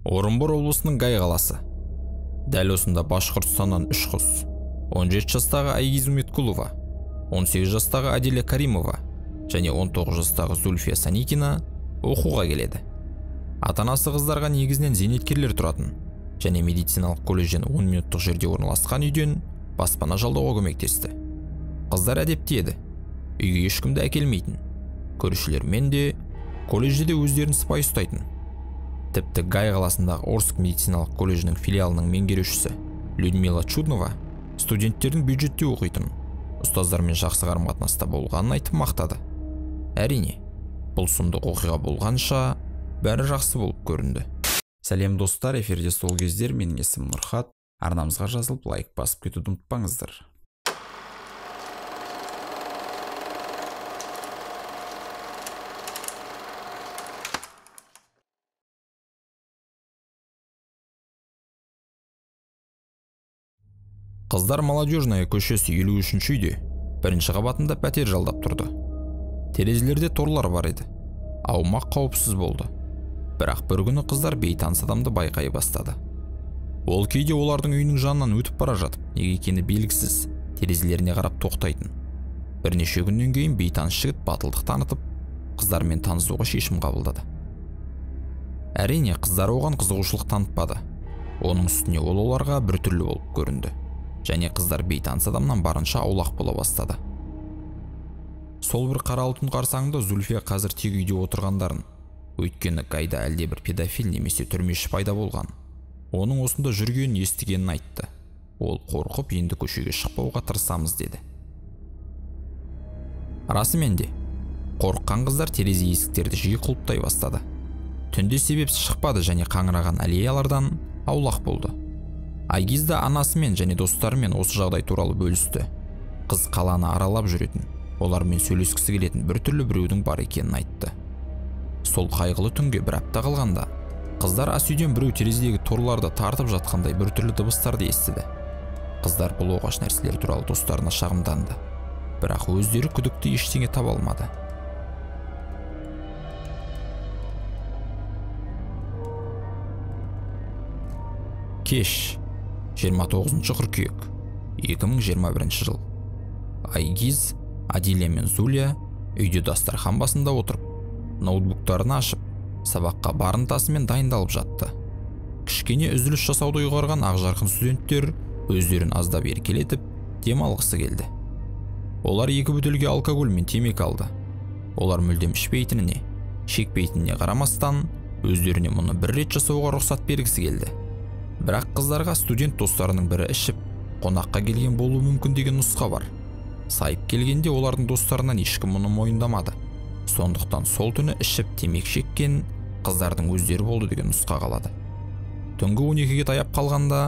Орынбор облысының Гай қаласы. Дәл осында Башқұртстаннан үш қыз, 17 жастағы Айгиз Үміткулова, 18 жастағы Аделя Каримова және 19 жастағы Зульфия Саникина оқуға келеді. Ата-анасы қыздарға негізінен зейнеткерлер тұратын және медициналық колледжден 10 минуттық жерде орналасқан үйден баспана жалдауға көмектесті. Қыздар әдепті еді, үйге ешкімді әкелмейтін, көршілермен де, колледжде де өздерін сыпайы ұстайтын. Тіпті Гай қаласындағы Орск медициналық колледжінің филиалының меңгерушісі Людмила Чуднова студенттердің бюджетте оқитын, ұстаздармен жақсы қарым-қатынаста болғанын айтып мақтады. Әрине, бұл сұмдық оқиға болғанша бәрі жақсы болып көрінді. Сәлем достар, эфирде сол кездер, менің есімім Нұрхат. Арнамызға жазылып, лайк басып кетуді ұмытпаңыздар. Қыздар Молодежная көшесі 53-ші үйде бірінші қабатында пәтер жалдап тұрды. Терезелерде торлар бар еді. Аумақ қауіпсіз болды. Бірақ бір күні қыздар бейтаныс адамды байқай бастады. Ол кейде олардың үйінің жанынан өтіп бара жатып, неге екені белгісіз, терезелеріне қарап тоқтайтын. Бірнеше күннен кейін бейтаныс жігіт батылдық танытып, қыздармен танысуға шешім қабылдады. Әрине, қыздар оған қызығушылық танытпады. Оның үстіне ол оларға біртүрлі болып көрінді. Және қыздар бейтаныс адамнан барынша аулақ бола бастады. Сол бір қаралы түн қарсаңында Зульфия қазір тек үйде отырғандарын, өйткені Гайда әлде бір педофил немесе түрмеші пайда болған, оның осында жүргенін естігенін айтты. Ол қорқып, енді көшеге шықпауға тырысамыз деді. Расымен де, қорыққан қыздар терезе есіктерді жиі құлыптай бастады. Түнде себепсіз шықпады және қаңыраған аллеялардан аулақ болды. Айгиз да анасымен және достарымен осы жағдай туралы бөлісті. Қыз қаланы аралап жүретін, олармен сөйлескісі келетін біртүрлі біреудің бар екенін айтты. Сол қайғылы түнге бір апта қалғанда, қыздар ас үйден біреу терезедегі торларды тартып жатқандай біртүрлі дыбыстарды естіді. Қыздар бұл оғаш нәрселер туралы достарына шағымданды. Бірақ өздері күдікті ештеңе таба алмады. Кеш 29 қыркүйек 2021 жыл. Айгиз, Аделя мен Зулья үйде дастархан басында отырып, ноутбуктарын ашып, сабаққа бар ынтасымен дайындалып жатты. Кішкене үзіліс жасауды ұйғарған ақжарқын студенттер өздерін аздап еркелетіп, дем алғысы келді. Олар екі бөтелке алкоголь мен темекі алды. Олар мүлдем ішпейтініне, шекпейтініне қарамастан, өздеріне мұны бір рет жасауға рұқсат бергісі келді. Бірақ қыздарға студент достарының бірі ішіп, қонаққа келген болуы мүмкін деген нұсқа бар. Сайып келгенде олардың достарынан ешкім мұны мойындамады. Сондықтан сол түні ішіп темекі шеккен қыздардың өздері болды деген нұсқа қалады. Түнгі 12-ге таяп қалғанда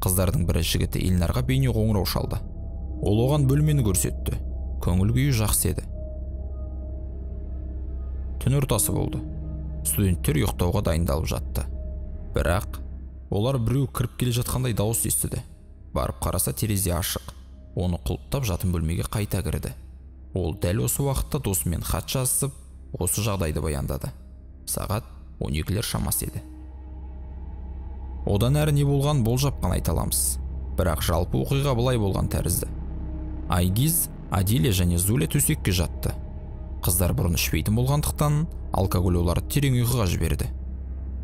қыздардың бірі жігіті Эльнарға бейне қоңырау шалды. Ол оған бөлмені көрсетті. Көңіл күйі жақсы еді. Түн ортасы болды. Студенттер ұйықтауға дайындалып жатты. Бірақ олар біреу кіріп келе жатқандай дауыс естіді. Барып қараса, терезе ашық. Оны құлыптап жатын бөлмеге қайта кірді. Ол дәл осы уақытта досымен хат жазысып, осы жағдайды баяндады. Сағат 12-лер шамасы еді. Одан әрі не болған болжап қана айта аламыз. Бірақ жалпы оқиға былай болған тәрізді. Айгиз, Аделя және Зуля төсекке жатты. Қыздар бұрын ішпейтін болғандықтан, алкоголь оларды терең ұйқыға жіберді.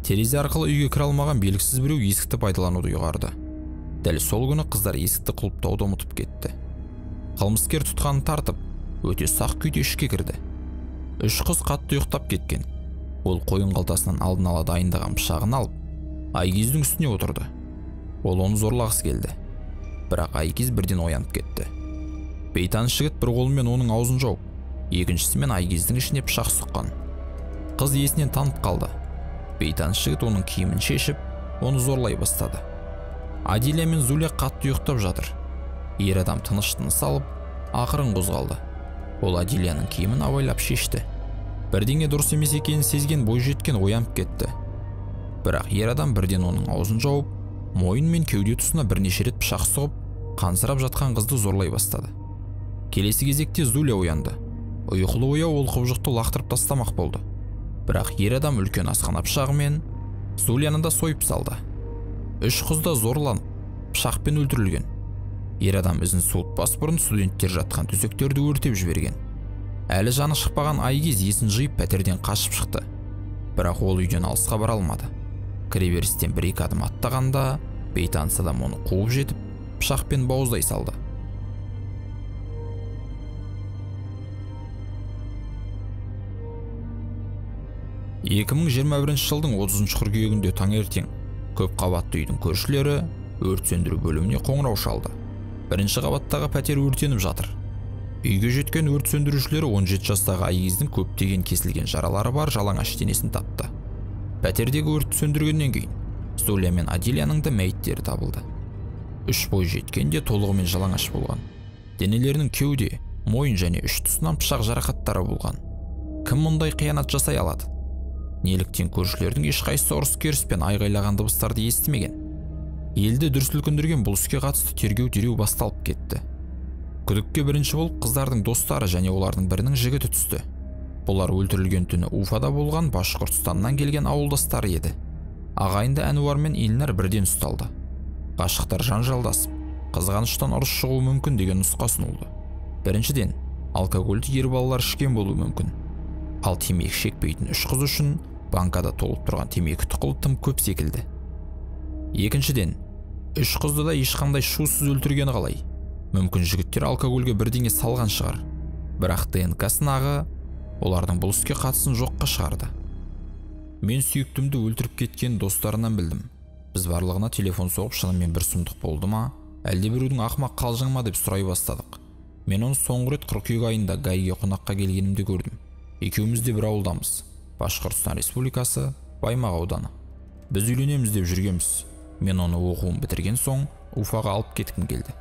Терезе арқылы үйге кіре алмаған белгісіз біреу есікті пайдалануды ұйғарды. Дәл сол күні қыздар есікті құлыптауды ұмытып кетті. Қылмыскер тұтқанын тартып, өте сақ күйде ішке кірді. Үш қыз қатты ұйықтап кеткен. Ол қойын қалтасынан алдын ала дайындаған пышағын алып, Айгиздің үстіне отырды. Ол оны зорлағысы келді. Бірақ Айгиз бірден оянып кетті. Бейтаныс жігіт бір қолымен оның аузын жауып, екіншісімен Айгиздің ішіне пышақ сұққан. Қыз есінен танып қалды. Бейтаныс жігіт оның киімін шешіп, оны зорлай бастады. Аделя мен Зуля қатты ұйықтап жатыр. Ер адам тыныш тыныс алып, ақырын қозғалды. Ол Аделяның киімін абайлап шешті. Бірдеңе дұрыс емес екенін сезген бойжеткен оянып кетті. Бірақ ер адам бірден оның аузын жауып, мойын мен кеуде тұсына бірнеше рет пышақ сұғып, қансырап жатқан қызды зорлай бастады. Келесі кезекте Зуля оянды. Ұйқылы ояу ол құбыжықты лақтырып тастамақ болды. Бірақ ер адам үлкен асхана пышағымен Зуляны да сойып салды. 3 қыз да зорланып, пышақпен өлтірілген. Ер адам ізін суытпас бұрын студенттер жатқан төсектерді өртеп жіберген. Әлі жаны шықпаған Айгиз есін жиып пәтерден қашып шықты. Бірақ ол үйден алысқа бара алмады. Кіреберістен бір-екі адым аттағанда бейтаныс адам оны қуып жетіп, пышақпен бауыздай салды. 2021 жылдың 30 қыркүйегінде таңертең көп қабатты үйдің көршілері өрт сөндіру бөліміне қоңырау шалды. Бірінші қабаттағы пәтер өртеніп жатыр. Үйге жеткен өрт сөндірушілері 17 жастағы Айгиздің көптеген кесілген жаралары бар жалаңаш денесін тапты. Пәтердегі өртті сөндіргеннен кейін Зуля мен Адилияның да мәйіттері табылды. 3 бой жеткенде толығымен жалаңаш болған. Денелерінің кеуде, мойын және үш тұсынан пышақ жарақаттары болған. Кім мұндай қиянат жасай алады? Неліктен көршілердің ешқайсысы ұрыс-керіс пен айғайлаған дыбыстарды естімеген? Елді дүр сілкіндірген бұл іске қатысты тергеу дереу басталып кетті. Күдікке бірінші болып қыздардың достары және олардың бірінің жігіті түсті. Бұлар өлтірілген түні Уфада болған Башқұртстаннан келген ауылдастары еді. Ағайынды Әнуар мен Илнар бірден ұсталды. Ғашықтар жанжалдасып, қызғаныштан ұрыс шығуы мүмкін деген нұсқа ұсынылды. Біріншіден, алкогольді ер балалар ішкен болуы мүмкін. Ал темекі шекпейтін 3 қыз үшін банкада толып тұрған темекі тұқылы тым көп секілді. Екіншіден, 3 қызды да ешқандай шусыз өлтіргені қалай? Мүмкін жігіттер алкогольге бірдеңе салған шығар. Бірақ ДНК сынағы олардың бұл іске қатысын жоққа шығарды. Мен сүйіктімді өлтіріп кеткен достарынан білдім. Біз барлығына телефон соғып, шынымен бір сұмдық болды ма, әлде біреудің ақымақ қалжыңы ма деп сұрай бастадық. Мен оны соңғы рет қыркүйек айында Гайге қонаққа келгенімде көрдім. Екеуміз де бір ауылдамыз. Башқұртстан Республикасы, Баймақ ауданы. Біз үйленеміз деп жүргенбіз. Мен оны оқуын бітірген соң Уфаға алып кеткім келді.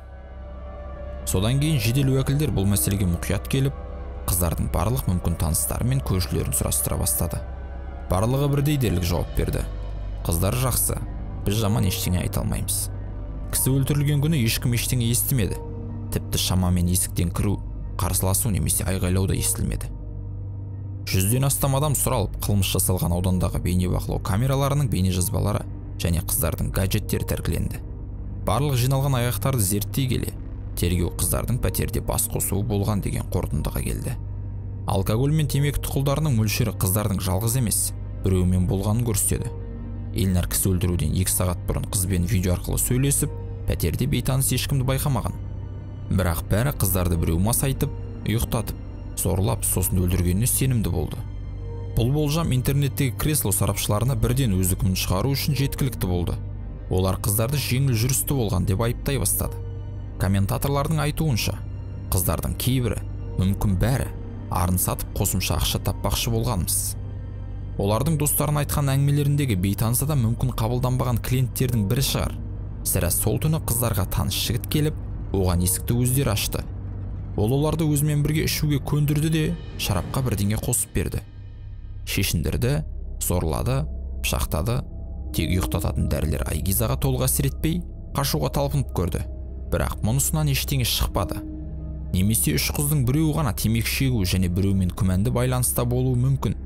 Содан кейін жедел уәкілдер бұл мәселеге мұқият келіп, қыздардың барлық мүмкін таныстары мен көршілерін сұрастыра бастады. Барлығы бірдей дерлік жауап берді. Қыздар жақсы, біз жаман ештеңе айта алмаймыз. Кісі өлтірілген күні ешкім ештеңе естімеді. Тіпті шамамен есіктен кіру, қарсыласу немесе айғайлау да естілмеді. 100-ден астам адам сұралып, қылмыс жасалған аудандағы бейнебақылау камераларының бейнежазбалары және қыздардың гаджеттері тәркіленді. Барлық жиналған айғақтарды зерттей келе, тергеу қыздардың пәтерде бас қосуы болған деген қорытындыға келді. Алкоголь мен темекі тұқылдарының мөлшері қыздардың жалғыз емес, біреумен болғанын көрсетеді. Эльнар кісі өлтіруден 2 сағат бұрын қызбен видео арқылы сөйлесіп, пәтерде бейтаныс ешкімді байқамаған. Бірақ бәрі қыздарды біреу масайтып, ұйықтатып, зорлап, сосын өлтіргеніне сенімді болды. Бұл болжам интернеттегі кресло сарапшыларына бірден өз үкімін шығару үшін жеткілікті болды. Олар қыздарды жеңіл жүрісті болған деп айыптай бастады. Комментаторлардың айтуынша, қыздардың кейбірі, мүмкін бәрі, арын сатып қосымша ақша таппақшы болғанбыз. Олардың достарын айтқан әңгімелеріндегі бейтаныс адам мүмкін қабылданбаған клиенттердің бірі шығар. Сірә сол түні қыздарға таныс жігіт келіп, оған есікті өздері ашты. Ол оларды өзімен бірге ішуге көндірді де, шарапқа бірдеңе қосып берді. Шешіндірді, зорлады, пышақтады. Тек ұйықтататын дәрілер Айгизаға толық әсер етпей, қашуға талпынып көрді. Бірақ мұнысынан ештеңе шықпады. Немесе 3 қыздың біреуі ғана темекі шегу және біреумен күмәнді байланыста болуы мүмкін.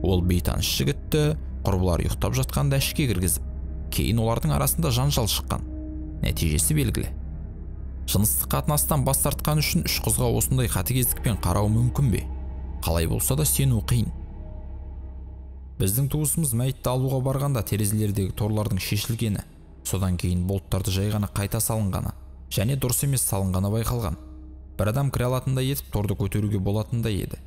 Ол бейтаныс жігітті құрбылары ұйықтап жатқанда ішке кіргізіп, кейін олардың арасында жанжал шыққан. Нәтижесі белгілі. Жыныстық қатынастан бас тартқан үшін 3 қызға осындай қатыгездікпен қарау мүмкін бе? Қалай болса да сену қиын. Біздің туысымыз мәйітті алуға барғанда терезелердегі торлардың шешілгені, содан кейін болттарды жай ғана қайта салынғаны және дұрыс емес салынғаны байқалған. Бір адам кіре алатындай етіп торды көтеруге болатындай еді.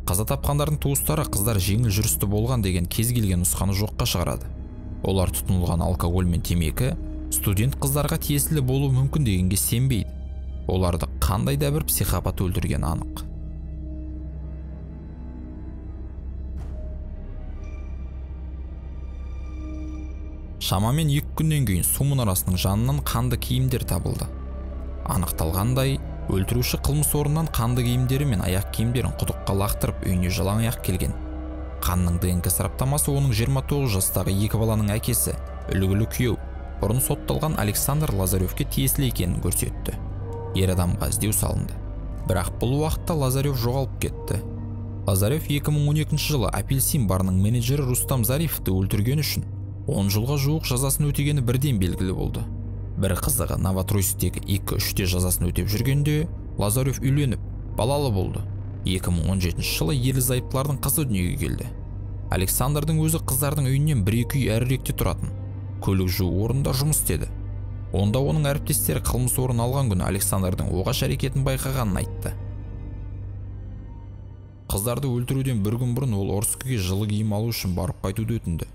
Қаза тапқандардың туыстары қыздар жеңіл жүрісті болған деген кез келген нұсқаны жоққа шығарады. Олар тұтынылған алкоголь мен темекі студент қыздарға тиесілі болуы мүмкін дегенге сенбейді. Оларды қандай да бір психопат өлтіргені анық. Шамамен 2 күннен кейін су мұнарасының жанынан қанды киімдер табылды. Анықталғандай, өлтіруші қылмыс орнынан қанды киімдері мен аяқ киімдерін құдыққа лақтырып үйіне жалаң аяқ келген. Қанның ДНК сараптамасы оның 29 жастағы 2 баланың әкесі, үлгілі күйеу, бұрын сотталған Александр Лазаревке тиесілі екенін көрсетті. Ер адамға іздеу салынды. Бірақ бұл уақытта Лазарев жоғалып кетті. Лазарев 2012 жылы Апельсин барының менеджері Рустам Зарифовты өлтірген үшін 10 жылға жуық жазасын өтегені бірден белгілі болды. Бір қызығы, Новотроицктегі 2-3-те жазасын өтеп жүргенде Лазарев үйленіп, балалы болды. 2017 жылы ерлі-зайыптылардың қызы дүниеге келді. Александрдың өзі қыздардың үйінен бір-екі үй әріректе тұратын көлік жуу орнында жұмыс істеді. Онда оның әріптестері қылмыс орын алған күні Александрдың оғаш әрекетін байқағанын айтты. Қыздарды өлтіруден бір күн бұрын ол Орскіге жылы киім алу үшін барып қайтуды өтінді.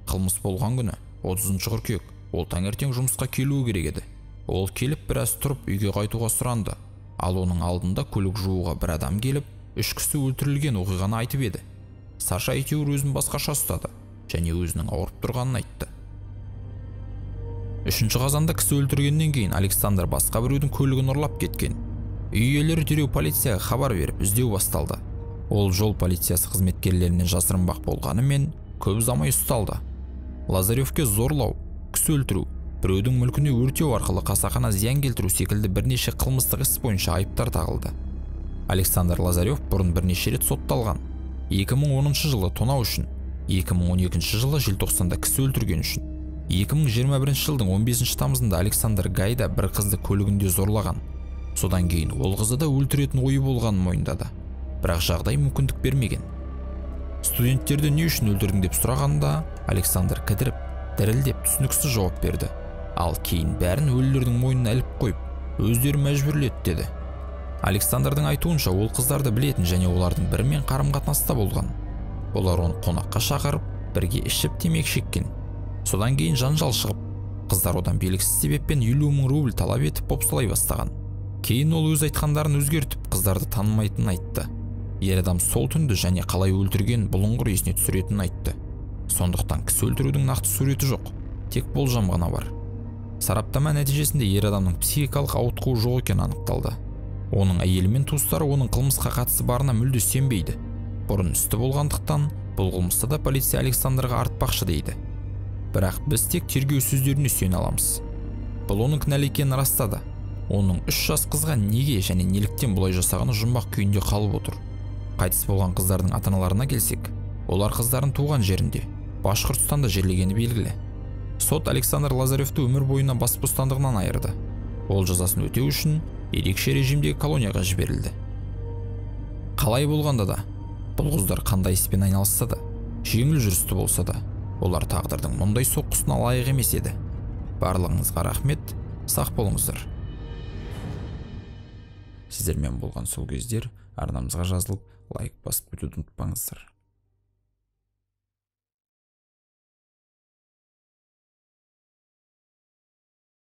Қылмыс болған күні 30 қыркүйек ол таңертең жұмысқа келуі керек еді. Ол келіп біраз тұрып үйге қайтуға сұранды. Ал оның алдында көлік жууға бір адам келіп, 3 кісі өлтірілген оқиғаны айтып еді. Саша әйтеуір өзін басқаша ұстады және өзінің ауырып тұрғанын айтты. 3 қазанда кісі өлтіргеннен кейін Александр басқа біреудің көлігін ұрлап кеткен. Үй иелері дереу полицияға хабар беріп, іздеу басталды. Ол жол полициясы қызметкерлерінен жасырынбақ болғанымен көп ұзамай ұсталды. Лазаревке зорлау, кісі өлтіру, біреудің мүлкіне өртеу арқылы қасақана зиян келтіру секілді бірнеше қылмыстық іс бойынша айыптар тағылды. Александр Лазарев бұрын бірнеше рет сотталған. 2010 жылы тонау үшін, 2012 жылы желтоқсанда кісі өлтірген үшін. 2021 жылдың 15 тамызында Александр Гайда бір қызды көлігінде зорлаған. Содан кейін ол қызды да өлтіретін ойы болғанын мойындады. Бірақ жағдай мүмкіндік бермеген. Студенттерді не үшін өлтірдің деп сұрағанда Александр кідіріп, дірілдеп түсініксіз жауап берді. Ал кейін бәрін өлілердің мойнына іліп қойып, өздері мәжбүрледі деді. Александрдың айтуынша, ол қыздарды білетін және олардың бірімен қарым-қатынаста болған. Олар оны қонаққа шақырып, бірге ішіп темекі шеккен. Содан кейін жанжал шығып, қыздар одан белгісіз себеппен 50 000 рубль талап етіп бопсалай бастаған. Кейін ол өз айтқандарын өзгертіп, қыздарды танымайтынын айтты. Ер адам сол түнді және қалай өлтірген бұлыңғыр есіне түсіретінін айтты. Сондықтан кісі өлтірудің нақты суреті жоқ, тек болжам ғана бар. Сараптама нәтижесінде ер адамның психикалық ауытқуы жоқ екені анықталды. Оның әйелі мен туыстары оның қылмысқа қатысы барына мүлде сенбейді. Бұрын істі болғандықтан бұл қылмыста да полиция Александрға артпақшы дейді. Бірақ біз тек тергеу сөздеріне сүйене аламыз. Бұл оның кінәлі екенін растады. Оның 3 жас қызға неге және неліктен бұлай жасағаны жұмбақ күйінде қалып отыр. Қайтыс болған қыздардың ата-аналарына келсек, олар қыздарын туған жерінде, Башқұртстанда жерлегені белгілі. Сот Александр Лазаревті өмір бойына бас бостандығынан айырды. Ол жазасын өтеу үшін ерекше режимдегі колонияға жіберілді. Қалай болғанда да, бұл қыздар қандай іспен айналысса да, жеңіл жүрісті болса да, олар тағдырдың мұндай соққысына лайық емес еді. Барлығыңызға рахмет, сақ болыңыздар. Сіздермен болған сол кездер, арнамызға жазылып, лайк басып кетуді ұмытпаңыздар.